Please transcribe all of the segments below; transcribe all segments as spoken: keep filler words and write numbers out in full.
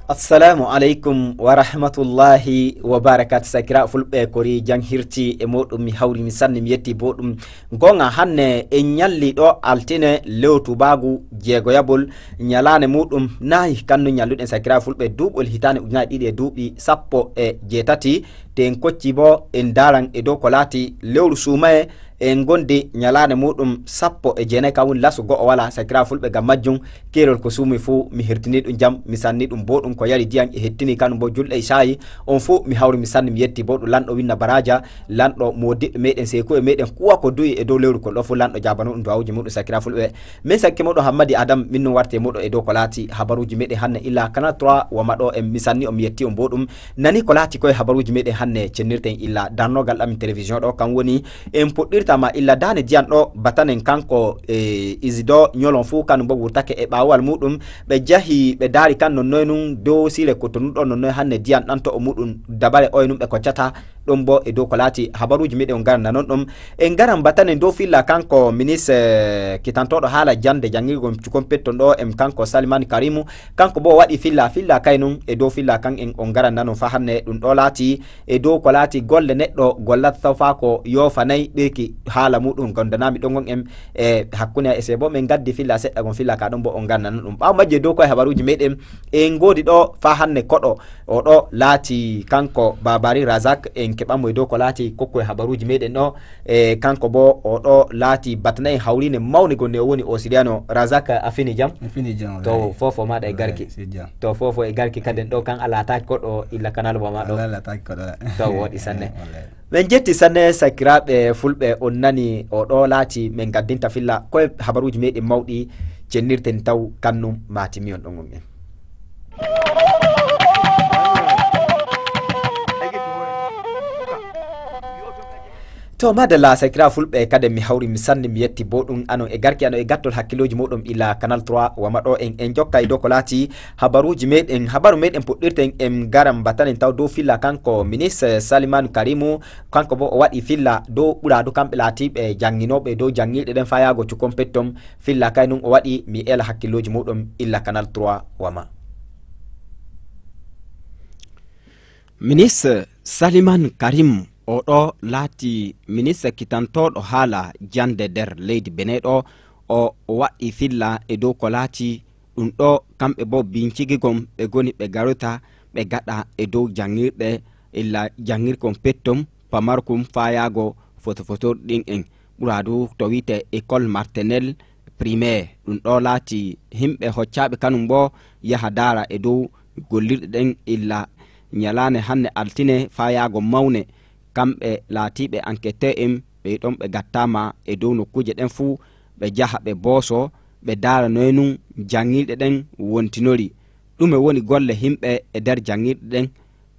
Assalamu aleykum wa rahmatullahi wa barakatu. Sakira fulɓe kori jan hirti e muɗum, mi hawri mi sanni mi yetti boɗum. Gonga hanne en ñalli ɗo altine lewtu baagu jeegoyabol ñalaane muɗum nayi kannu ñalluɗen sakira fulɓe duuɓol hitaane ujunaaji ɗiɗi e duuɓi sappo e jeetati. Te en kocci bo en daran e dow ko laati lewru suumaye en gondi ñalaane muɗum sappo e jeenayi, kan woni laso go'o wala sakira fulɓe. Ngam majjum keerol ko suumi fuu mi hirtini ɗum jam, mi sanni ɗum boɗum ko yari diyan e hettini kanum bo julɗe e caayi. On fuu mi hawri mi sanni mi yetti boɗum lanɗo winna baraja, lanɗo moodiɓɓe meɗen seekuɓe meɗen kuwa ko du'i e dow lewru kol ɗo fuu lanɗo jaabano ɗum du'awuji muɗum sakira fulɓe. Min sakke moɗo Hammadi Adam min nun warti e moɗo e dow ko laati habaruuji meɗen hanne illa Canal trois wama ɗo en mi sanni on mi yetti on boɗum. Nani ko laati koye habaruuji meɗen hanne cennirten illa darnogal ɗamin télévision ɗo kan woni en puɗɗirta ma illa daane diyan ɗo batanen kanko e isido ñolon fuu kanum bo wurtake e ɓaawal muɗum. Ɓe jahi ɓe daari kan nonnoy nun dow sire ko to nun ɗo nonnoy hanne diyan ɗan to o muɗum dabare oye nun ɓe koccata. Ɗum bo e dow ko laati habaruuji meɗen on ngaran nanon ɗum. En ngaran batanen dow filla kanko ministre kitantooɗo haala jande janngirgol cukon petton ɗo en kanko Salimani Karimu. Kanko bo o waɗi filla filla kay nun e dow filla kan en on ngaran nanon fa hanne ɗum ɗo laati e dow ko laati golle neɗɗo gollata taw fa ko yoofanay ɓeyki haala muɗum gondanami ɗon on en e hakkunde e sebo min gaddi filla seɗɗa gon filla ka ɗon bo on ngaran nanon ɗum ɓaawo majje dow koye habaruuji meɗen. En ngoodi ɗo fa hanne koɗo o ɗo laati kanko Babari Razak en keɓanmo e dow ko laati kokko e habaruuji meɗen ɗo. E kanko bo o ɗo laati batana en hawrine mawne gonne o woni o siriyano Razak a fini jam. Mi fini jam, to wallahi. Fofo maɗa e garki. Wallahi, si jam. To fofo e garki kaden ɗo kan a laataki koɗo illa kanal wa ma ɗo. Wallahi, laataki koɗo la. To woɗi sanne. Wallahi. Min jetti sanne sakiraaɓe fulɓe on nani o ɗo laati min gaddinta filla koye habaruuji meɗen mawɗi cennirten taw kannum maatimi on ɗon on en. To madalla sakira fulɓe kade mi hawri mi sanni mi yetti bo ɗum anon e garki anon e gattol hakkilooji muɗum ila canal trois wama ɗo en en jokka e dow ko laati habaruuji meɗen habaru meɗen puɗɗirten en garan batanen taw dow filla kanko ministre salimanu karimu. Kanko bo o waɗi filla dow ɓuraadu kamɓe laatiiɓe jannginooɓe dow janngirɗe ɗen fayaago cukon petton filla kay nun o waɗi mi ela hakkillooji muɗum illa canal trois wama. Ministre saliman karim o ɗo laati ministre kitantooɗo haala jannde nder leydi bene ɗo o waɗi filla e dow ko laati ɗum ɗo kamɓe bo bincigigom ɓe goni ɓe garota ɓe gaɗa e dow janngirɗe illa janngirkon petton pamarkum fayaago fotofotorɗin en ɓura du to wi'ete école maternelle primaire. Ɗum ɗo laati himɓe hoccaaɓe kanum bo yaha daara e dow gollirɗe ɗen illa ñalaande hannde altine fayaago mawne. Kamɓe laatiiɓe enquêteur en ɓe ɗon ɓe gattaama e dow nokkuuje ɗen fuu ɓe jaha ɓe booso ɓe daara noy nun janngirɗe ɗen wontinori. Ɗume woni golle himɓe e nder janngirɗe ɗen?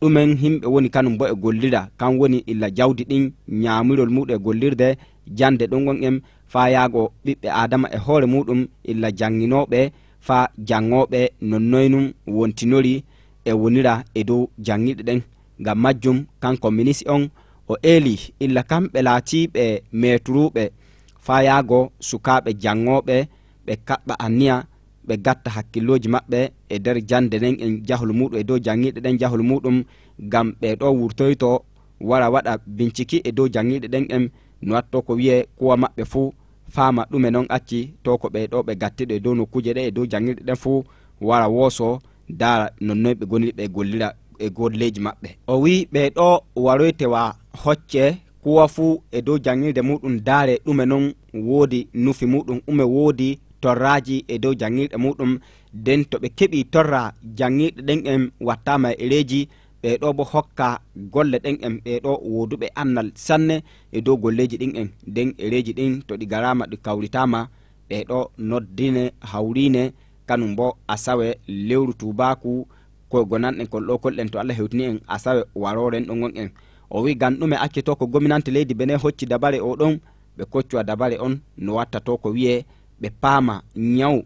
Ɗumen himɓe woni kanum bo e gollira kan woni illa jawdi ɗin ñaamirol muɗum e gollirde jannde ɗon on en fayaago ɓiɓɓe aadama e hoore muɗum illa jannginooɓe faa janngooɓe nonnoy nun wontinori e wonira e dow janngirɗe ɗen. Ngam majjum kanko minisi on o eeli illa kamɓe laatiiɓe meeturuuɓe fayaago sukaaɓe janngooɓe ɓe kaɓɓa anniya ɓe gatta hakkillooji maɓɓe e nder jannde nden en jahol muɗum e dow janngirɗe ɗen jahol muɗum ngam ɓe ɗo wurtoyto wara waɗa binciki e dow janngirɗe ɗen en no watto ko wi'e kuwa maɓɓe fuu faama ɗume non acci to ko ɓe ɗo ɓe gattiɗo e dow nokkuuje ɗe e dow janngirɗe ɗen fuu wara wooso daara nonnoy ɓe goniri ɓe gollira e golleeji maɓɓe. O wi'i ɓe ɗo waroyte wa hocce kuwa fuu e dow janngirde muɗum daare ɗume non woodi nufi muɗum ume woodi torraaji e dow janngirɗe muɗum nden to ɓe keɓi torra janngirɗe ɗen en wattaama e ereeji ɓe ɗo bo hokka golle ɗen en ɓe ɗo wooduɓe annal sanne e dow golleeji ɗin en nden ereeji ɗin to ɗi garaama ɗi kawritaama ɓe ɗo noddine hawriine kanum bo asawe lewru tuubaaku ko gonanɗen kol ɗo kolɗen to allah hewtini en asawe warooren ɗon on en. O wi'i ngam ɗume accito ko gominante leydi bene hocci dabare o ɗon ɓe koccuwa dabare on no wattato ko wi'e ɓe paama ñaw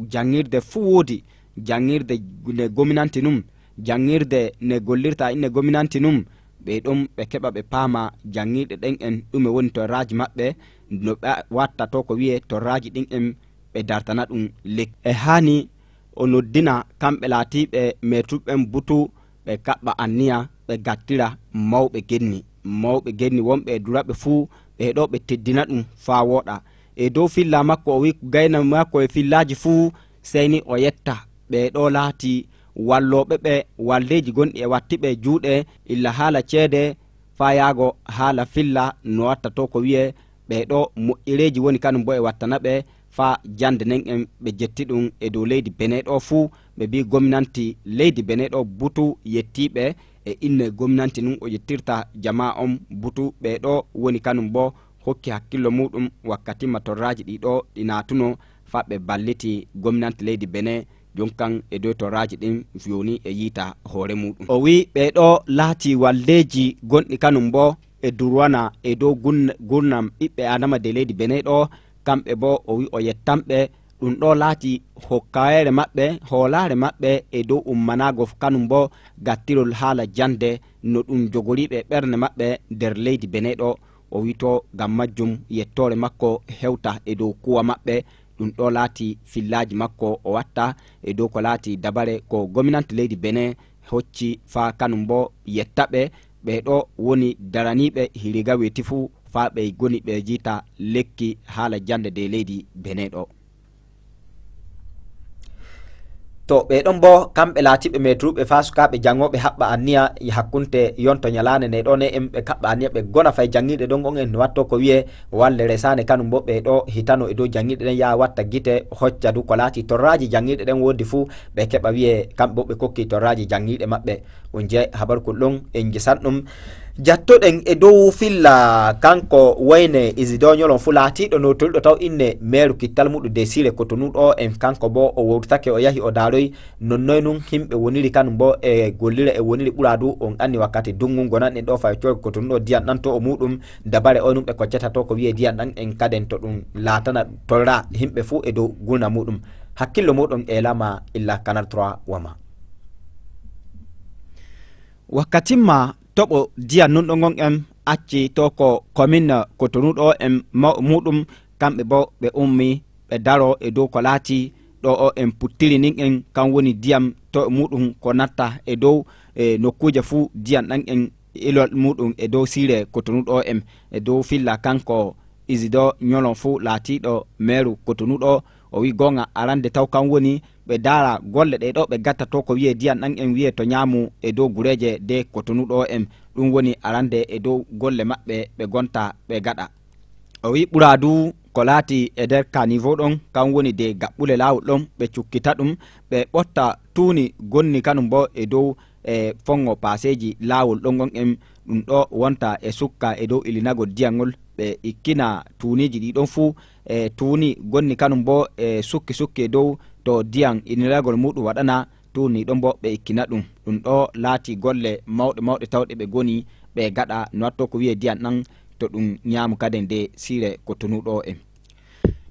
janngirde fuu woodi janngirde nde gominante num janngirde nde gollirta inne gominante num Ɓe ɗon ɓe keɓa ɓe paama janngirɗe ɗen en ɗume woni torraaji maɓɓe, no ɓe watta to ko wi'ee torraaji ɗin en ɓe dartana ɗum lekki. E haani o noddina kamɓe laatiiɓe meeturɓe ɓen butu ɓe kaɓɓa anniya ɓe gattira mawɓe genni. Mawɓe genni wonɓe e duraɓe fuu ɓe ɗo ɓe teddina ɗum faa wooɗa. E dow filla makko o wi'i gayna makko e fillaaji fuu seyni o yetta ɓe ɗo laati wallooɓe ɓe walleeji gonɗi e wattiɓe juuɗe illa haala ceede faa yaago haala filla no watta to ko wi'ee ɓe ɗo moƴƴereeji woni kanum bo e wattana ɓe faa jannde nden en ɓe jetti ɗum e dow leydi Benin ɗo fuu ɓe mbii gomnanti leydi Benin ɗo butu yettiiɓe e inne gomnanti nun o yettirta jamaa on butu ɓe ɗo woni kanum bo hokki hakkillo muuɗum wakkati ma torraaji ɗi ɗo ɗi naatunoo faa ɓe balliti gomnanti leydi Benin jon kan e dow torraaji ɗin jooni e yiita hoore muuɗum. O wi'i ɓee ɗoo laatii waldeeji gonɗi kanum bo e durwana e dow gun-, gurnam ɓiɓɓe Aadama de leydi Benin ɗo, kamɓe bo o wi'i o yettan ɓe. Ɗum ɗoo laatii hokkayeere maɓɓe, hoolaare maɓɓe e dow ummanaago kanum bo gattirol haala jannde no ɗum jogorii ɓe ɓernde maɓɓe nder leydi Benin ɗo. O wi'i to ngam majjum yettoore makko hewta e dow kuuwa maɓɓe. Ɗum ɗoo laati fillaaji makko o watta e dow ko laati dabare ko gominante leydi Benin hocci faa kanum bo yetta ɓe. Ɓee ɗoo woni daraniiɓe hiriga weeti fuu faa ɓe ngoni ɓe jiita lekki haala jannde de leydi Benin ɗo. To ɓee ɗon bo, kamɓe laatiiɓe meeturuɓe faa sukaaɓe janngooɓe haɓɓa anniya hakkunte yonto nyalaane ne ɗoo ne en ɓe kaɓɓa anniya ɓe gona fay janngirɗe ɗon on en no watto ko wi'ee walle resaane kanum bo ɓee ɗoo hitano e dow janngirɗe ɗen yaa watta gite hocca du ko laati torraaji janngirɗe ɗen woodi fuu ɓe keɓa wi'ee kamɓe bo ɓe kokki torraaji janngirɗe maɓɓe. On jey habarkol ɗon en njesan ɗum. Jattoɗen e dow filla kanko Wayne Isido Ñolon fu laatiiɗo nootoriɗo taw inne meeru kittal muɗum de siire Kotonu ɗo en kanko bo o wowtitake o yahi o daaroy nonnoy nun himɓe woniri kanum bo e gollira e woniri ɓura du on anni wakkati dungu gonanɗen ɗo fay coy Kotonu ɗo diyan ɗan to o muɗum dabare o nun ɓe koccata to ko wi'ee diyan ɗan en kaden to ɗum laatana torra himɓe fuu e dow guna muɗum. Hakkillo muɗum e lama illa Canal trois wama. Wakkatimma toɓo diyan nun ɗon on en acci to ko komin Kotonu ɗo en mawɓe muɗum kamɓe bo ɓe ummi ɓe daro e dow ko laati ɗo o en puttiri nin en kan woni diyam to e muɗum ko natta e dow e nokkuuje fuu diyan ɗan en ilol muɗum e dow siire Kotonu ɗo en e dow filla kanko Isido Ñolon fuu laatiiɗo meeru Kotonu ɗo o wi'i goonga arande taw kan woni ɓe daara golle ɗe ɗo ɓe gatta to ko wi'ee diyan ɗan en wi'ee to ñaamu e dow gureeje de Kotonu ɗo en ɗum woni arande e dow golle maɓɓe ɓe gonta ɓe gaɗa. O wi'i ɓuraa du ko laati e nder caniveau ɗon kan woni de gaɓɓule laawol ɗon ɓe cukkita ɗum ɓe ɓotta tuuni gonni kanum bo e dow e fonŋo paaseeji laawol ɗon on en ɗum ɗo wonta e sukka e dow ilinagol diyangol ɓe ikkina tuuniiji ɗi ɗon fuu e tuuni gonni kanum bo e sukki sukki e dow to diyan ilinagol muɗum waɗana tuuni ɗon bo ɓe ikkina ɗum. Ɗum ɗo laati golle mawɗe mawɗe tawɗe ɓe goni ɓe gaɗa no watto ko wi'ee diyan ɗan to ɗum ñaamu kaden de siire Kotonu ɗo en.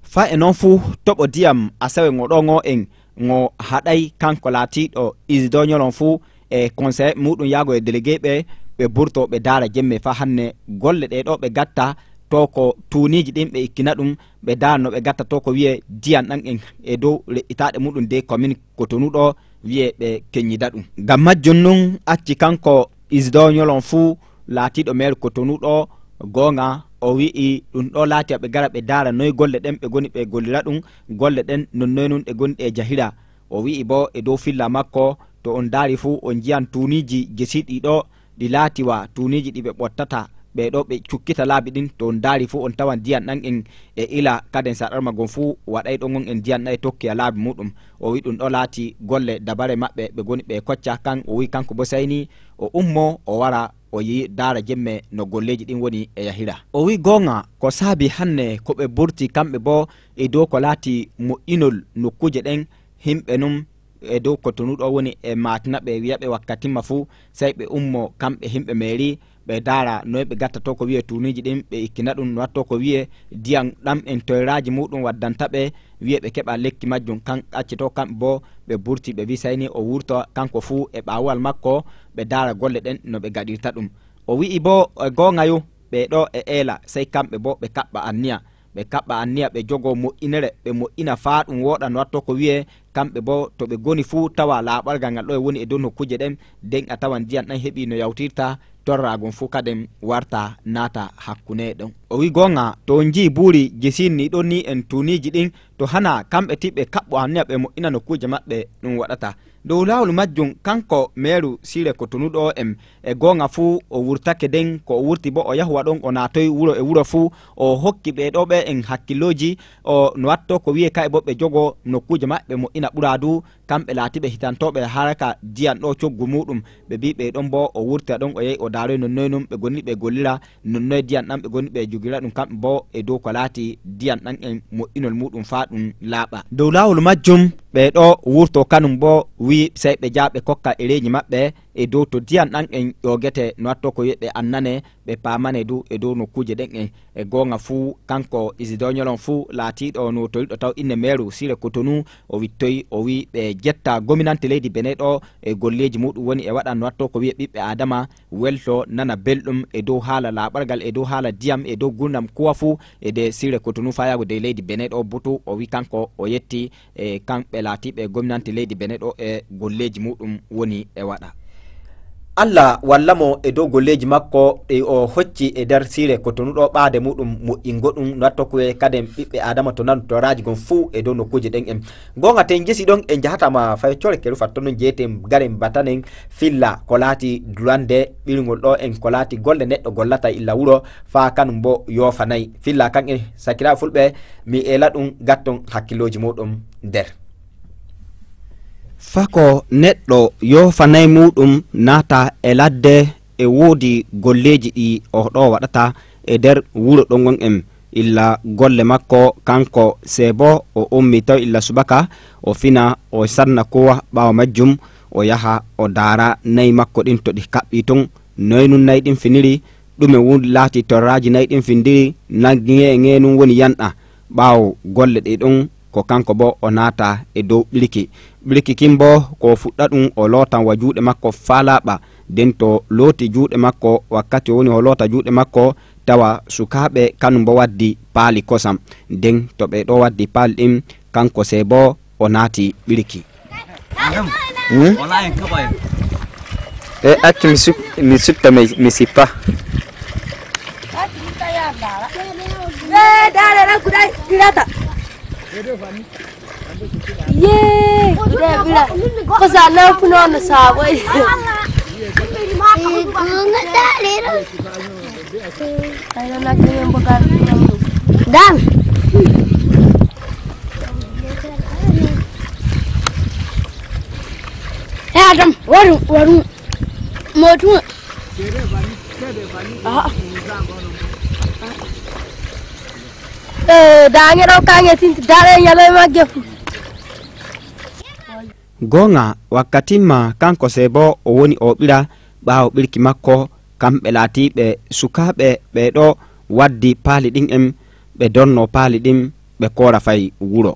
Faa e non fuu toɓo diyam asawe ŋo ɗo ŋo en ŋo haɗay kanko laatiiɗo Isido Ñolon fuu e conseil muɗum yaago e délégué ɓe ɓe burto ɓe daara jemme faa hanne golle ɗe ɗo ɓe gatta to ko tuuniiji ɗin ɓe ikkina ɗum ɓe daara no ɓe gatta to ko wi'ee diyan ɗan en e dow re'itaaɗe muɗum de commune Kotonu ɗo wi'ee ɓe keññida ɗum. Ngam majjum nun acci kanko Isido Ñolon fuu laatiiɗo meeru Kotonu ɗo goonga o wi'i ɗum ɗo laati aɓe gara ɓe daara noy golle ɗen ɓe goni ɓe gollira ɗum golle ɗen non noy nun ɗe goni ɗe jahira. O wi'i bo e dow filla makko to on daari fuu on jiyan tuuniiji gesiiɗi ɗo ɗi laati wa tuuniiji ɗi ɓe ɓottata ɓee ɗo ɓe cukkita laabi ɗin to on daari fuu on tawan diyan ɗan en e ila kaden saɗarma gon fuu waɗay ɗon on en diyan ɗan e tokki a laabi muɗum. O wi'i ɗum ɗo laati golle dabare maɓɓe ɓe goni ɓe kocca kan o wi'i kanko bo sayni o ummo o wara o yi daara jemme no golleeji ɗin woni e yahira. O wi'i goonga ko saabi hanne ko ɓe burti kamɓe bo e dow ko laati moƴƴinol nokkuuje ɗen himɓe nun e dow Kotonu ɗo woni e maatina ɓe wi'a ɓe wakkatimma fuu sey ɓe ummo kamɓe himɓe meeri ɓe daara noy ɓe gatta to ko wi'ee tuuniiji ɗin ɓe ikkina ɗum no watto ko wi'ee diyan ɗam en toyraaji muɗum waddanta ɓe wi'ee ɓe keɓa lekki majjum kan acci to kamɓe bo ɓe burti ɓe wi sayni o wurto kanko fuu e ɓaawal makko ɓe daara golle ɗen no ɓe gaɗirta ɗum. O wi'i boo, e goonga yo, ɓee ɗoo e eela, sey kamɓe boo ɓe kaɓɓa anniya. Ɓe kaɓɓa anniya, ɓe jogoo moƴƴinere, ɓe moƴƴina faa ɗum wooɗa no wattoo ko wi'ee, kamɓe boo to ɓe ngoni fuu tawa laaɓal ngal ɗo e woni e dow nokkuuje ɗen, nden a tawan ndiyam ɗam heɓii no yawtirta, torraa ngon fuu kaden warta naata hakkunde ɗon. O wi'i goonga, to on nji'i buuri jisiin nii ɗon nii en tuuniiji ɗin, to hanaa kamɓe tii ɓe kaɓɓo anniya ɓe moƴƴina nokkuuje maɓɓe, ɗum waɗata. Dow laawol majjum, kanko meeru Siire Kotonu ɗo em, e goonga fuu o wurtake nden, ko o wurti boo o yahuwa ɗon o naatoy wuro e wuro fuu, o hokki ɓee ɗoo ɓe en hakkillooji, o no wattoo ko wi'ee ka'i boo ɓe jogoo nokkuuje maɓɓe moƴƴina ɓuraa du, kamɓe laatiiɓe hitantooɓe haraka ndiyam ɗo coggu muuɗum, ɓe mbi'i ɓee ɗon boo o wurta ɗon o yahi o daaroy nonnoy nun ɓe gonni ɓe gollira, nonnoy ndiyam ɗam ɓe gonni ɓe jogira ɗum kamɓe boo e dow ko laati ndiyam ɗam en moƴƴinol muuɗum faa ɗum laaɓa. Dow laawol majjum, ɓee ɗoo wurtoo kanum boo wi'i sey ɓe jaa ɓe kokka ereeji maɓɓe e dow to ndiyam ɗam en ƴoogete no wattoo ko wi'ee ɓe annane, ɓe paamane du e dow nokkuuje ɗen en. E goonga fuu, kanko Isidore Ɲolon fuu laatiiɗo nootoriiɗo taw inne meeru Siire Kotonu, o wittoyi, o wi'i ɓe jetta gominante leydi Bene ɗo e golleeji muuɗum woni e waɗa no wattoo ko wi'ee ɓiɓɓe Aadama, welto nana belɗum e dow haala laaɓal ngal, e dow haala ndiyam, e dow gurdam kuwa fuu, e nde Siire Kotonu faa yaago dey leydi Bene ɗo butu, o wi'i kanko o yetti e kamɓe laatiiɓe gomnante leydi Bene ɗo e golleeji muuɗum woni e waɗa. Allah walla mo e dow golleeji makko ɗi o hocci e nder Siire Kotonu ɗo ɓaade muuɗum moƴƴingo ɗum no wattoo ko wi'ee kaden ɓiɓɓe Aadama to nanu toraaji gon fuu e dow nokkuuje ɗen en. Goonga ten jesi ɗon en jahatama fay core keru fattonon jeeten garen batanen filla ko laati durande ɓirngol ɗo en ko laati golle neɗɗo gollata illa wuro faa kanum bo yoofanay. Filla kan en sakiraaɓe fulɓe mi eela ɗum gatton hakkillooji muuɗum nder. Fako neɗɗo yoofanay muuɗum naata e ladde e woodi golleeji ɗi o ɗo waɗata e nder wuro ɗon on en. Illa golle makko kanko, see bo o ummii taw illa subaka, o fina, o sanna kowa, ɓaawo majjum o yaha o daara nayi makko ɗin to ɗi kaɓɓii ton, noy nun nayi ɗin finiri, ɗume wun laatii torraaji nayi ɗin findiri, na ŋeeŋee nun woni yanɗa. Ɓaawo golle ɗe ɗon, ko kanko bo o naata e dow ɓirki. Ɓirki kin bo, ko o fuɗɗa ɗum, o lootan wa juuɗe makko faa laaɓa. Den to looti juuɗe makko, wakkati o woni o loota juuɗe makko, tawa sukaaɓe kanum bo waddi paali kosam. Den to ɓe ɗo waddi paali ɗin, kanko see bo o naati ɓirki. Hmm? E accu mi suk-, mi sutta mi, mi sippa. Yee, guda ɓira. Ko sa nan kuno no sabo. Ay na nagge men bogal. Dan. He Adam, waru, waru. Motu. Ah. Eh, daŋe ɗo kaŋe tinti daɗe ñalo e magge fu. Gooŋa, wakkatimma kanko see bo o woni o ɓira ɓaawo ɓirki makko, kamɓe laatiiɓe sukaaɓe ɓe ɗo waddi paali ɗin en, ɓe donnoo paali ɗin, ɓe koora fay wuro.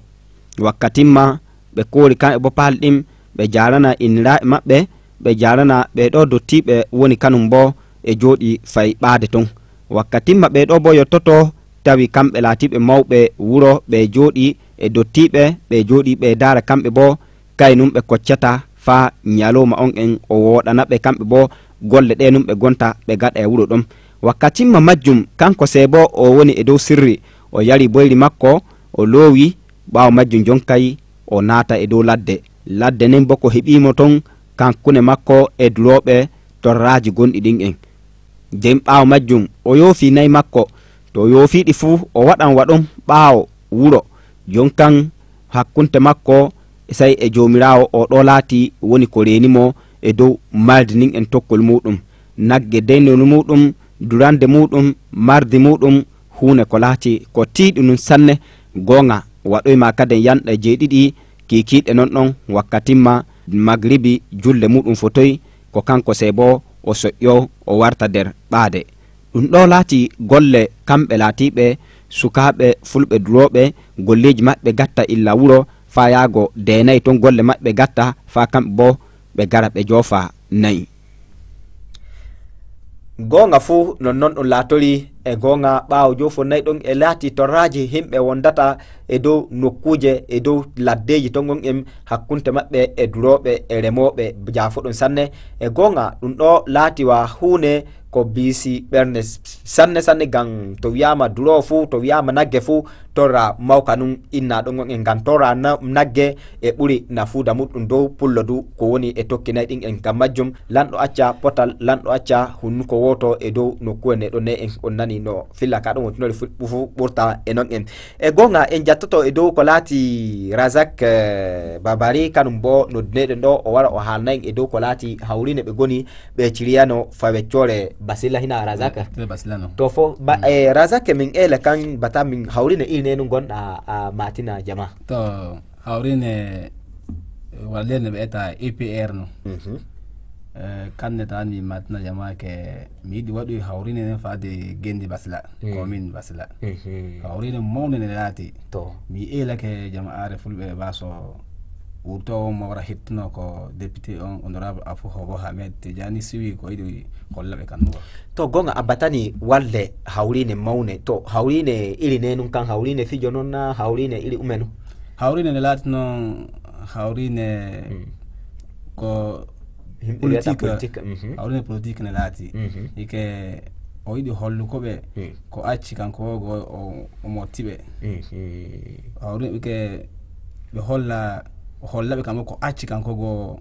Wakkatimma ɓe koori kamɓe bo paali ɗin, ɓe jaarana inniraaɓe maɓɓe, ɓe jaarana ɓe ɗo dottiiɓe woni kanum bo e jooɗii fay ɓaade ton. Wakkatimma ɓe ɗo bo yottoto, tawi kamɓe laatiiɓe mawɓe wuro ɓe jooɗii e dottiiɓe, ɓe jooɗii ɓe daara kamɓe bo, kay nun ɓe koccata faa ñalooma on en o wooɗana ɓe kamɓe bo, golle ɗe nun ɓe gonta ɓe gaɗa e wuro ɗon. Wakkatimma majjum, kanko see bo o woni e dow sirri, o yari boyri makko, o loowi, ɓaawo majjum jonkay o naata e dow ladde. Ladde nen bo ko heɓii mo ton, kankune makko e durooɓe torraaji gonɗi ɗin en. Den ɓaawo majjum, o yoofi nayi makko. To o yoofi ɗi fu, o waɗan wa ɗon ɓaawo wuro. Jon kan, hakkunte makko, say e Joomiraawo, o ɗo laati woni ko reeni mo e dow mardi ndin en tokkol muuɗum. Nagge deynol muuɗum, durande muuɗum, mardi muuɗum, huune ko laati ko tiiɗi nun sanne. Gooŋa, waɗoy ma kaden yanɗe jeeɗiɗi kiikiiɗe non ɗon, wakkatimma magribi julle muuɗum fotoy, ko kanko see bo o soƴƴo, o warta der ɓaade. Ɗum ɗo laati golle kamɓe laatiiɓe sukaaɓe fulɓe durooɓe, golleeji maɓɓe gatta illa wuro, faa yaago deenay ton golle maɓɓe gatta, faa kamɓe bo ɓe gara ɓe joofa nayi. Goonga fuu non non ɗum laatorii. E goonga, ɓaawo joofonnayɗon e laati torraaji himɓe wondata e dow nokkuuje, e dow laddeeji ton on en, hakkunde maɓɓe e durooɓe e remooɓe jaafoɗon sanne. E goonga, ɗum ɗo laati wa huunde ko biisi ɓernde s-, sanne sanne, ngam to wiyaama duroowo fuu, to wiyaama nagge fuu, torra mawka nun inna ɗon on en, ngam torra na-, nagge e ɓuri nafuuda muɗum dow pullo du ko woni e tokkinay ɗin en. Ngam majjum, lanɗo acca potal, lanɗo acca hunnuko wooto e dow nokkuwel ne ɗon ne en. On nani no filla ka ɗon wontinori fu-, fu-, ɓurta e non en. E goonga, en jattoto e dow ko laati Razak, eh, Babari, kanum bo noddineɗen ɗo, o wara o haalna en e dow ko laati hawriine ɓe goni, ɓe ciriyano fa weccoore Basila hina Razak. Te Basila no. To fo, ba, Mm. eh, Razak min eela kan bata min hawriine iri ne nun gonɗa a matina jama. To, hawriine, eh, walle ne ɓe eta E P R no. Mhm. Eh, kanne tan mi matina jama ke, mi yiɗi waɗu hawriine ne faade gendi Basila, Mm. Commune Basila. Mhm. Hawriine mawne ne laati. To. Mi eelake jama'aare fulɓe e baso wurtoowo mo wara hittuno ko député on, honorable Afou Hobo Hamed Tijani Siwi, ko yiɗi holla ɓe kan mo. To goonga a batani walle hawriine mawne. To hawriine iri ne nun kan, hawriine fijo non na hawriine iri ume nun? Hawriine ne laati non hawriine Mm. ko Himɓe wiyata politique, politique, mhm. Hawriine politique ne laati. Mhm. Ike o yiɗi holluko ɓe Mm. ko acci kanko o go o, o motti ɓe. Mhm. Hawriine ike ɓe holla, o holla ɓe kamɓe ko acci kanko go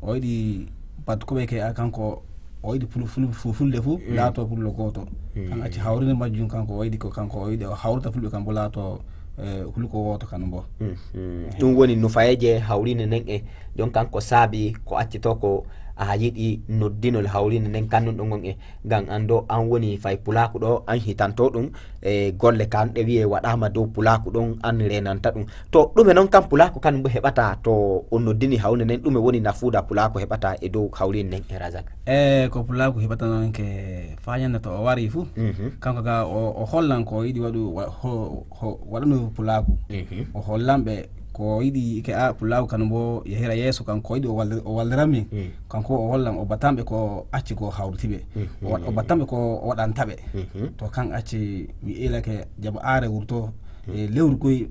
o yiɗi bat ko ɓe ke a kanko o yiɗi pul-, ful-, fu-, fulde fu Mm. laato pullo gooto. Mm. Kan acci hawriine majjum kanko o yiɗi ko kanko o yiɗi o hawrita fulɓe kamɓe laato, eh, hulko wooto kan bo. Mhm. Ɗum woni nufayeeje hawriine nen e jon kan ko saabi ko accitoo ko a yiɗi noddinol hawriine nen kan nun ɗon on e ngam an ɗo an woni fay pulaaku ɗo an hitanto ɗum e golle kan ɗe wi'e waɗaama dow pulaaku ɗon an reenanta ɗum. To ɗume non kan pulaaku kan mbo heɓata to o noddini hawriine nen, ɗume woni nafuuda pulaaku heɓata e dow hawriine nen e Razak? E ko pulaaku heɓata non ke faañande to o wari fu, Mhm. kanko ga o, o hollan ko o yiɗi waɗu wa-, ho-, ho-, waɗanu pulaaku. Mhm. O hollan ɓe ko o yiɗi ke a pulaaku kan mbo yahira yeeso kan ko o yiɗi o walde-, o waldiran min. Mm. Kanko o hollan o batan ɓe ko acci ko hawriti ɓe. Mhm. O wa-, o batan ɓe ko o waɗanta ɓe. Mhm. To kan acci mi eelake jaba aare wurto, Mm. e lewru koy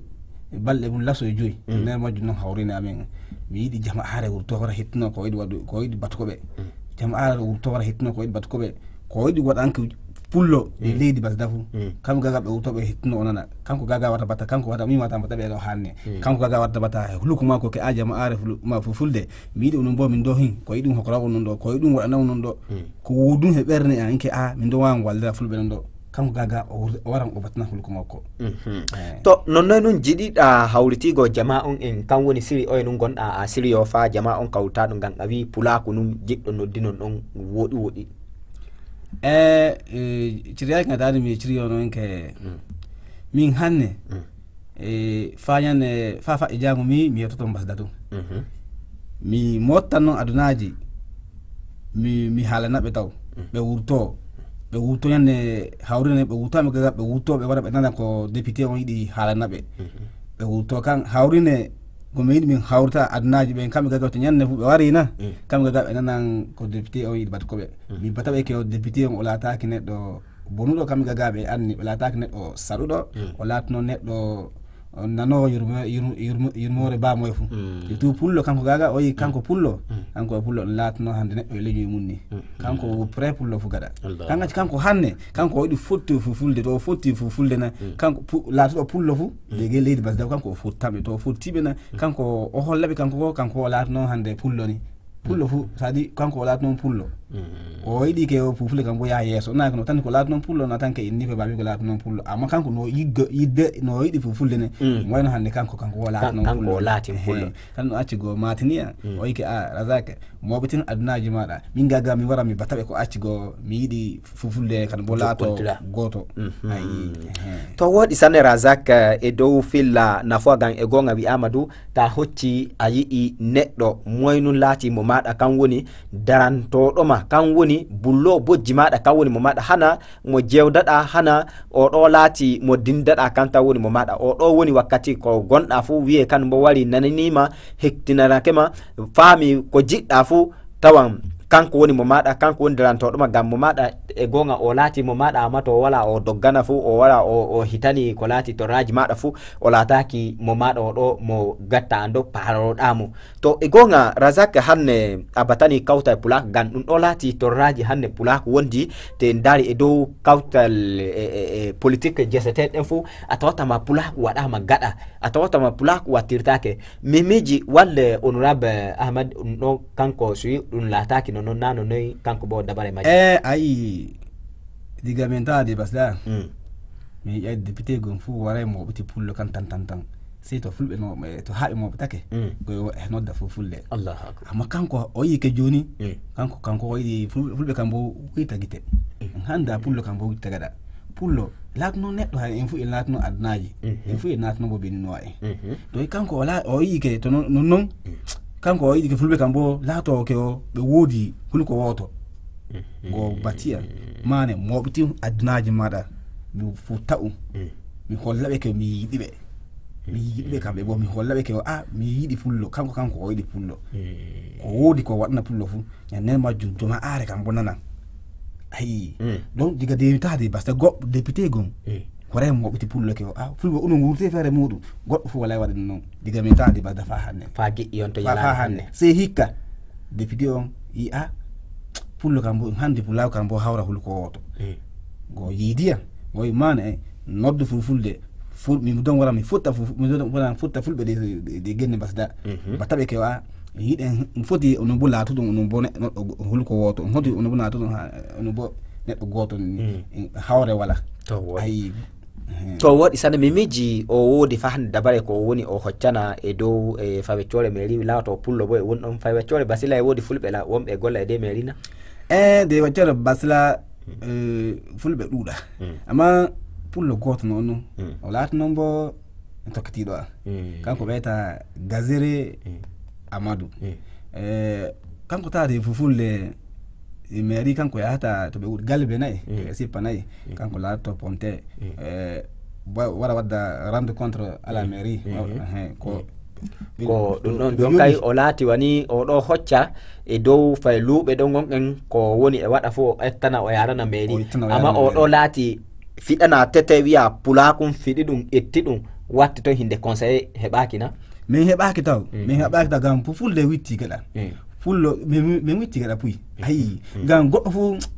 balɗe mum laso e joyi. Mm. Nder majjum non hawriine amen. Mi yiɗi jama aare wurto wara hettuno ko o yiɗi waɗu, ko o yiɗi batuko ɓe. Mm. Jama aare wurto wara hettuno ko o yiɗi batuko ɓe. Ko o yiɗi waɗanki pullo e Mm. leydi Basda fu. Mm. Kam gaga ɓe wurto ɓe hettuno o nana. Kanko gaga wata bata, kanko wata mi wata bata ɓe ɗo hanne. Mm. Kanko gaga wata bata huluku ma ko ke a jama aare fulu-, ma fu fulde. Mi yiɗi onon bo min ɗo hin. Ko yiɗum hokora onon ɗo, ko yiɗum waɗana onon ɗo. Mm. Ko wudum he ɓerne an ke a, min ɗo wawan waldira fulɓe non ɗo. Kanko gaga o wur-, o waran o batana huluku makko. Mhm. Eh. To, non noy nun jiɗiɗa hawritigo jama on en, kan woni siri oye nun gonɗa a siriyo fa jama on kawta ɗum ngam a wi pulaaku nun jiɗɗo noddinon ɗon woɗi woɗi. E, e, ciriyaki nga tani mi ciriyo non ke Mm. min hanne. Mm. E, fa ñande, fa faƴƴi jango mi, mi yettoto Basda tun. Mhm. Mi mottan non adunaji, mi, mi haalana ɓe taw. Mm. Ɓe wurto, ɓe wurto ñande hawrine, ɓe wurto mi gaga, ɓe wurto ɓe wara ɓe nana ko député on yiɗi haalana ɓe. Mhm. Ɓe wurto kan hawrine, ko mi yiɗi min hawrita adunaji ɓen, kamɓe gaga to ñande fu ɓe wari na, Mm. kamɓe gaga ɓe nanan ko député on yiɗi bat ko ɓe. Mm. Mi bata ɓe ke o député on o laataki neɗɗo bonuɗo, kamɓe gaga ɓe anni, ɓe laataki neɗɗo saɗuɗo, Mm. o laatino neɗɗo, o nanowo yurmo-, yurmo-, yurmo-, yurmore bamoye fu. Mm. Surtout pullo, kanko gaga o yi, kanko Mm. pullo, Mm. kanko e pullo ɗum laatino hande neɗɗo e leñoy mum ni. Mm. Kanko Mm. wo prêt pullo fu gaɗa. Allah. Kan acci kanko hanne, kanko o yiɗi fotti fu fulde, to o fotti fu fulde na, Mm. kanko pu-, laatuɗo pullo fu, Mm. de ge leydi Basda, kanko o fotti tamɓe, to o fotti ɓe na, Mm. kanko o holla ɓe kanko ko, kanko o laatino hande pullo ni. Pullo fu, c'est-à-dire, kanko o laati noon pullo. Mm. O yiɗi ke o pulfule kam bo yaha yeeso. Na ko no tan ko laati noon pullo, na tan ke inni fe babi ko laati noon pullo. Amma kanko no yiggo, yidde, no yiɗi pulfulde ne. Mm. Wayno hannde kanko, kanko o laati Kan-, noon kanko pullo. O laati Ehe. Pullo. Tan no acci go matiniya. Mm. O yike a, Razak, moɓitin adunaji maɗa. Min gaga mi wara mi bataɓe ko acci go, mi yiɗi pulfulde kan bo laato Jokkontira. Gooto. Mhm. Ayi. Ehe. To woɗi sanne Razak, eh, e dow filla nafoa gan e gonga wi'ama du, ta hocci a yi'i neɗɗo moynun laati mo maɗa, kan woni darantoɗo ma, kan woni bullo bojji maɗa, kan woni mo maɗa, hana mo jewdaɗa, hana o ɗo laati mo dindaɗa, kan tan woni mo maɗa. O ɗo woni wakkati ko gonɗa fu wi'e kan mo wari nananima, hektinanake ma, faami ko jiɗɗa fu, tawan kanko woni mo maɗa, kanko woni darantoɗoma ngam mo maɗa. E gonga o laati mo maɗa, amma to o wala o doggana fu, o wala o, o hitani ko laati torraji maɗa fu, o laataki mo maɗa o ɗo mo gatta an ɗo paroɗa mo. To e gonga Razak, hanne a batani kawtal pulak, ngam ɗum ɗo laati torraji hanne pulak wondi. Te en dari e dow kawtal e, e, e politique jeseteɗen fu, a tawata ma pulak waɗama gaɗa, a tawata ma pulak wattirtake. Mi miiji walle honorable Ahmad ɗum ɗo kanko suyi ɗum laataki no non nano noyi kanko bo dabare majji. E ayi, diga min tawa de basda. Mm. Mi yiɗi député gon fu waray moɓiti pullo kan tan tan tan. Sey to fulɓe no, to haɓe moɓitake. Mm. Ko e nodda fu fulle. Allahu akbar. Amma kanko o yi ke joni. Mm. Kanko kanko o yi fulɓe, fulɓe kan bo wita gite. Mm. Handa pullo kan bo wita gada. Pullo laatno neɗɗo hay en fu en laatno adnaji. Mhm. En fu en laatno bo benino en. Mhm. To kanko o la o yi ke to non non. Mm. Kanko o yiɗi ke fulɓe kan bo laato ke o ɓe woodi huli ko woto. Mhm. Go batiya mane moɓiti adnaji maɗa. Mi fu ta'u. Mm. Mi hollaɓe ke mi yiɗiɓe. Mi yiɗiɓe kamɓe bo mi hollaɓe ke o a mi yiɗi pullo kanko kanko o yiɗi pullo. Mm. Ko woodi ko waɗna pullo fu. Ñande majjum joma are kam bo nanan. Ayi. Mm. Donc diga de tade basta go député gon. Mm. Ko ray moɓiti pullo ke o a fulɓe uno wurte fere muɗum. Goɗɗo fu wala waɗi non. Diga min tade basta fa hanne. Fa giɗɗi on to fa yalani fa hanne. Hanne. Sey hikka député on yi a pullo kam bo hande pulaw kam bo hawra hul ko woto. Mm. Go yidiya. Go mane e noddu fulfulde. Ful mi don wara mi futta fu mi don wara futta fulɓe de de, de genne basda. Mhm. Bataɓe ke wa yiɗen foti onon bo laatuɗum onon bo neɗɗo neɗɗo go- hol ko woto on foti onon bo laatuɗum ha- onon bo neɗɗo gooto ni. Mm. Hawre wala. To woɗi. Ayi. To woɗi sane mi miji o woodi fa hande dabare ko o woni o hoccana e dow e faweccoore mairie laato pullo bo e won ɗon faweccoore basila e woodi fulɓe la wonɓe e golla e de mairie na. E de waccere basila. Eh, fulɓe ɗuuɗa. Mm. Amma pullo gooto noon noon. Mm. O laati noon bo en tokkitiiɗo am. Mm. Kanko ɓeyta gazere. Mm. Amadou. Mm. Eh, kanko taade fo fulde e mairie kanko yahata to ɓe wuuri galbe nayi. Mm. E sippa nayi. Mm. Kanko laatoto ponte. Mm. Eh, wa- wara wadda rendre contre à la mairie. Mhm. Wa- ehe, ko ko ɗum ɗon jon kay o laati wani oɗo hocca e dow fay luuɓe ɗo gonɗen ko woni e waɗa fof o ettana o yarana mairie. Amma oɗo laati fiɗana tete wiya pulakun fiɗi ɗum ƴetti ɗum watti toon hinde conseil heɓaaki na? Min heɓaaki taw. Mm. Min heɓaaki taw ngam fulde witti gaɗa. Mm. Fullo min witti gaɗa puy. Ayi. Mm. Ngam goɗɗo fof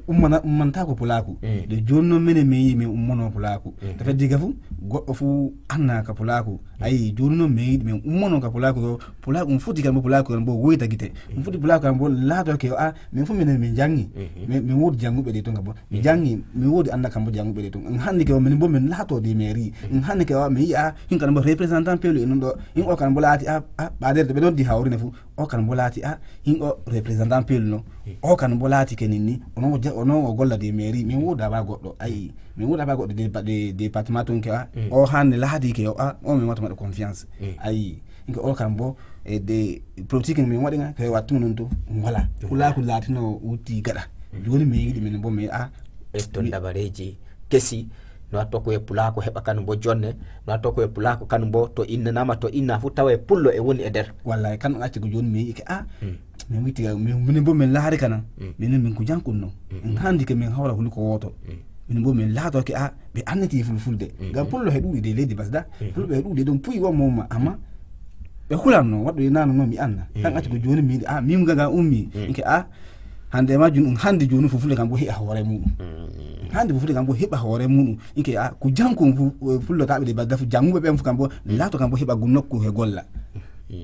ummana ummantako pulaaku. Mm. Nde jooni noon minen min yii min ummono pulaaku. Mm. Tafe diga fof goɗɗo fof annaka pulaaku. Ayi jooni noon min yiɗi min ummono ka pulaaku o pulaaku um foti kam bo pulaaku kan bo woyta gite. Um foti pulaaku kan bo laato ke o a min fof minen min janngi. Mhm. Min min woodi jannguɓe ɗi toon kam bo min janngi min woodi annda kam bo jannguɓe ɗi toon en hanni ke o min bo min laato de mairie. En hanni ke o a min yiya hin kan bo représentant pelu e noon ɗo hin o kan bo laati a a ɓaaderde ɓe ɗon di hawrine fof. O kan bo laati a hin o représentant pelu no. O kan bo laati kenin ni ono o ja- ono o golla de mairie min woda ba goɗɗo ayi min woda ba goɗɗo de de département ton ke a. O hande laati ke o a o min wata maɗa confiance. Ayi inka o kan bo e de politique min waɗi nga ke wattu non to wala kulaku laati no wutti gaɗa. Joni min yiɗi min bo mi a etton dabareji kesi. No watto ko e pulako heɓa kanu bo jonne. No watto ko e pulako kanu bo to innanama to inna fu tawa e pullo e woni e nder. Wallahi kan acci ko joni mi yiike a min witti min min bo min laari kana. Min min ko jankun no en handi ke min hawra huli ko woto. Min bo min laato ke a ɓe anniti fulfulde ngam pullo he ɗuɗi de leydi basda. Fulɓe he ɗuɗi ɗum puyi won moma amma ɓe hulanno waɗɗo e nano noon mi anna kan acci ko joni mi yiɗi a min gaga ummi inke a hande e majjum ɗum hande joni fof fulde kam bo heɓa hoore muɗum. Hande fof fulde kam bo heɓa hoore muɗum inke a ko janko fof fullotaɓe de badda fof jannguɓe ɓen fof kam bo laato kam bo heɓa gum nokku he golla.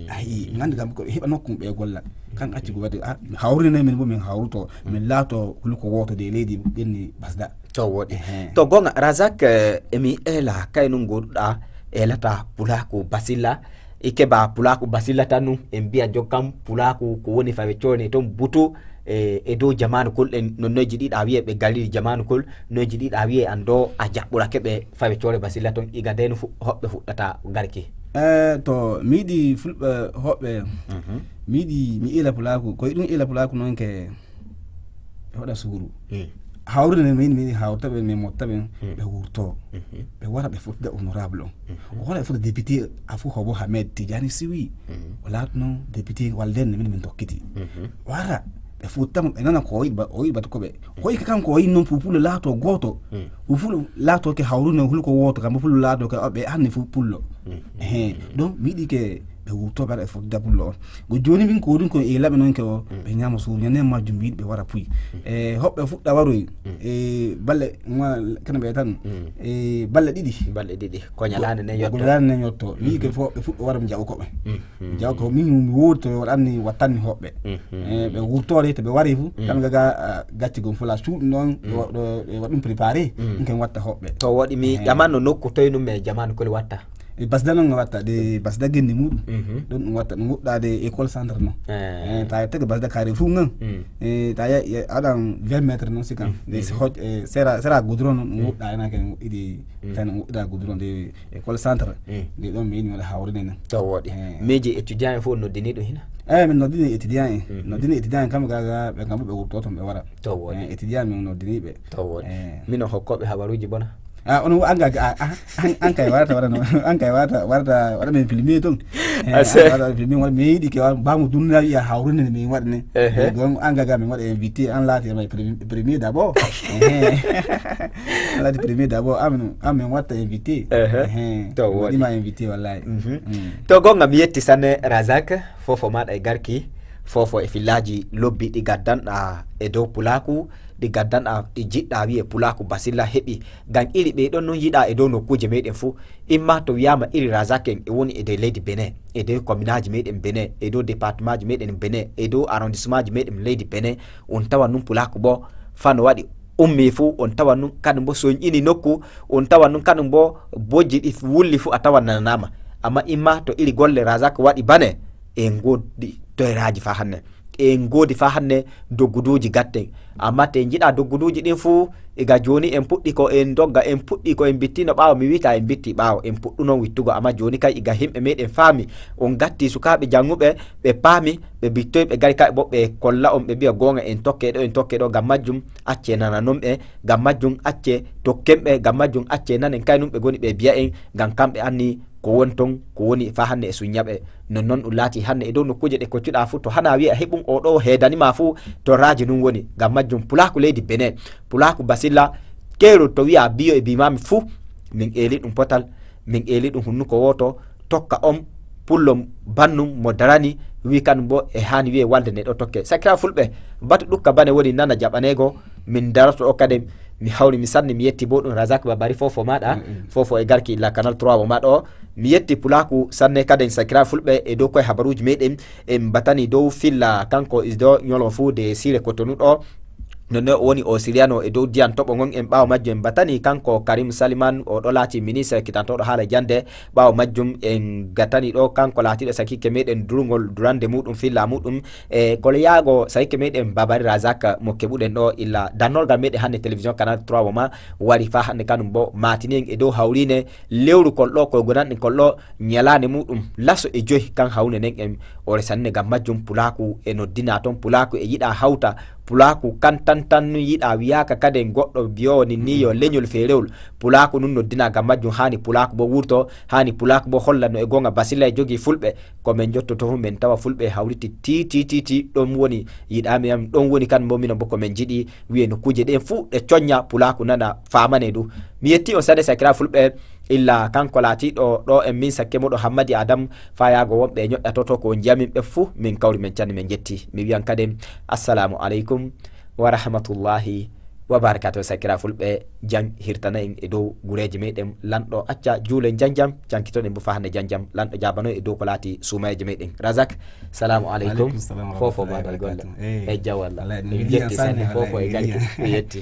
Ayi gandi kam ko heɓa nokku ɓe golla kan acci ko wadde a hawrine min bo min hawruto min laato hulu ko woto de leydi ɓenni basda. To woɗi. To gonga razak emi eela kaynu goɗuɗa eelata pulaku basilla e keɓa pulaaku basilla tan nu en mbiya jokkam pulaaku ko woni fawe coone toon butu e e dow jamaanu kol ɗen no noyji ɗiɗa wiye ɓe gariri jamaanu kol noyji ɗiɗa wiye an ɗo a jaɓɓurake ɓe fawe coore basilla toon iga ndenu fu hoɓɓe fuɗɗata garki. E to mi yiɗi fulɓe hoɓɓe mi yiɗi mi ila pulaaku koye ɗum ila pulaaku noon ke ɓe waɗa suuru. Hawrude men min min hawrta ɓen min motta ɓen ɓe wurto ɓe wara ɓe fotida honorable on o wara ɓe fota député afo hobo hamed tidiani siwi o laatno député walden min min tokkiti wara ɓe futtama ɓe nana ko o yiɗi ba- o yiɗi bata ko ɓe ko yiɗi kanko o yiɗi noon fu pullo laato gooto fu pullo laato ke hawruno hul ko wooto kam pullo laato ke ɓe hanni fu pullo ehe donc mi yiɗi ke ɓe wurto ɓe haɗa e fotida pullo on ko jooni min ko woni ko e laɓe noon ke o ɓe ñaama suuru ñande majjum mi yiɗi ɓe wara puy e hoɓɓe fuɗɗa waroy e balle kene ɓe tan e balle ɗiɗi balɗe ɗiɗi ko ñalaande nden ko yotto ñalaande nden yotto mi yiɗi ke fof ɓe fuɗɗo wara mi jaɓa koɓe jaw ko min mi wurto waɗanni wattanni hoɓɓe e ɓe wurtore to ɓe wari fu kamɓe gaga gacci gom fula suuɗi noon ɓe waɗum préparé ɗum ken watta hoɓɓe to woɗi mi ƴamanno nokku toynum e jamanu koli watta e basda noon watta de basda gendi muɗum ɗum ɗum watta ɗum wuɗɗade école centre noon e ta tege basda carré fu ngan e ta aɗan vingt métre noon si kam de si hoj sera sera goudron noon ɗum wuɗɗa ena ken wuɗɗidi tan ɗum wuɗɗida goudron de école centre de ɗon mi yiɗi waɗa hawride nen to woɗi miiji étudiant en fof noddini ɗum hina eyi min noddini étudiant en noddini étudiant en kamɓe gaga ɓe kamɓe ɓe wurto toon ɓe wara to woɗi étudiant min noddini ɓe to woɗi mino hokkoɓe habaruji bona a on anga an kay warata warata an kay warata warata waɗa men filmé toon filmé waɗa mi yiɗi ke bamu dunna wiya hawrunde ne min waɗa ne donc an gaga min waɗa invité an laati ma premier d'abord an laati premier d'abord amin amin watta invité to waɗima invité wallahi to gonga mi yetti sanne razak fofo maɗa e garki fofo e fillaji lobbi ɗi gaddanɗa e dow pulaku ɗi gaddanɗa ɗi jiɗɗa wiye pulaku basilla heɓi ngam iri ɓe ɗon non yiɗa e dow nokkuuje meɗen fuu imma to wiyama iri razak en e woni e nder leydi benin e nder communaji meɗen benin e dow départementji meɗen benin e dow arrondissementji meɗen leydi benin on tawa nun pulaku bo fano waɗi ummi fuu on tawa nun kadi mbo soñƴini nokku on tawa nun kadi mbo bojji ɗi wulli fuu a tawa nananama amma imma to iri golle razak waɗi bane en godi toyraji fa hannde en ngoodi fa hannde dogguduuji gatten amma te njiɗa dogguduuji ɗin fuu iga jooni en puɗɗi ko en dogga en puɗɗi ko en mbittino ɓaawo mi wiita en mbitti ɓaawo en puɗɗuno wittugo amma jooni kay iga himɓe meɗen faami on gatti sukaaɓe jannguɓe ɓe paami ɓe mbittoy ɓe gari kay bo ɓe kolla on ɓe mbiya goonga en tokke ɗo en tokke ɗo ngam majjum acce nananon ɓe ngam majjum acce tokken ɓe ngam majjum acce nanen kay nun ɓe goni ɓe biya en ngam kamɓe anni ko woni ton ko woni fa hannde e suññaɓe non noon ɗum laati hannde e dow nokkuuje ɗe koccuɗa fuu to hana wiya heɓum o ɗo heedanima fuu to raaji nun woni ngam majjum pulaaku leydi benin pulaaku basilla keerol to wiya biyo e bimami fuu min eeli ɗum potal min eeli ɗum hunnuko wooto tokka on pullo bannum mo darani wi kan bo e hani wiye walde nde ɗo tokke sakira fulɓe batu ɗukka bane woni nana jaɓanego min daroto o kadi mi hawri mi sanni mi yetti bo ɗum razak babari fofo maɗa fofo e garki la canal trois mo maɗa o mi yetti pulaku sanne kaden sakira fulɓe e dow koye habaruji meɗen en batani dow filla kanko isdo ñolo fuu de sire kotonuɗo nonne o woni o siriyano e dow diyan toɓo ngon en ɓawo majjum en batani kanko karim saliman o ɗo laati ministre kitantoɗo haala jande ɓawo majjum en gatani ɗo kanko laatiɗo sakike meɗen durgol durande muɗum filla muɗum e kolo yaago sayke meɗen babari razak mo keɓuɗen ɗo illa dannorgal meɗen hannde télévision canal trois woma wari fa hannde kanum bo matini en e dow hawrine lewru kol ɗo koye gonanɗen kol ɗo ñalande muɗum laso e joyi kan hawne nen en o resanne gam majjum pulaku e noddina toon pulaku e yiɗa hawta pulaku kan tan tan nun yiɗa wiyaka kaden goɗɗo biyowo ni ni yo leñol feerewol pulaku nun noddina gam majjum hani pulaku bo wurto hani pulaku bo holla no e gonga basilla e jogi fulɓe ko min jottoto fu min tawa fulɓe hawriti ti ti ti ti ɗon woni yiɗami am ɗon woni kan momino bo ko min jiɗi wiye no kuje ɗen fuu ɗe coñña pulaaku nana faamane du mi yetti on sade sakira fulɓe illa kanko laatiɗo ɗo en min sakke moɗo hammadi adam fayaago wonɓe e ñoƴƴatoto ko on njiyamin ɓe fuu min kawri min canni min jetti mi wiyan kadi assalamu aleykum wa rahmatullahi wa barakatuh sakira fulɓe jan hirtana en e dow gureeji meɗen lanɗo acca juule janjam cankitoɗen bo fa hande janjam lanɗo jabano e dow ko laati suumayeeje meɗen razak salamu aleykum fofo baɗal golle e jawalla en jetti sanne fofo e garki e yetti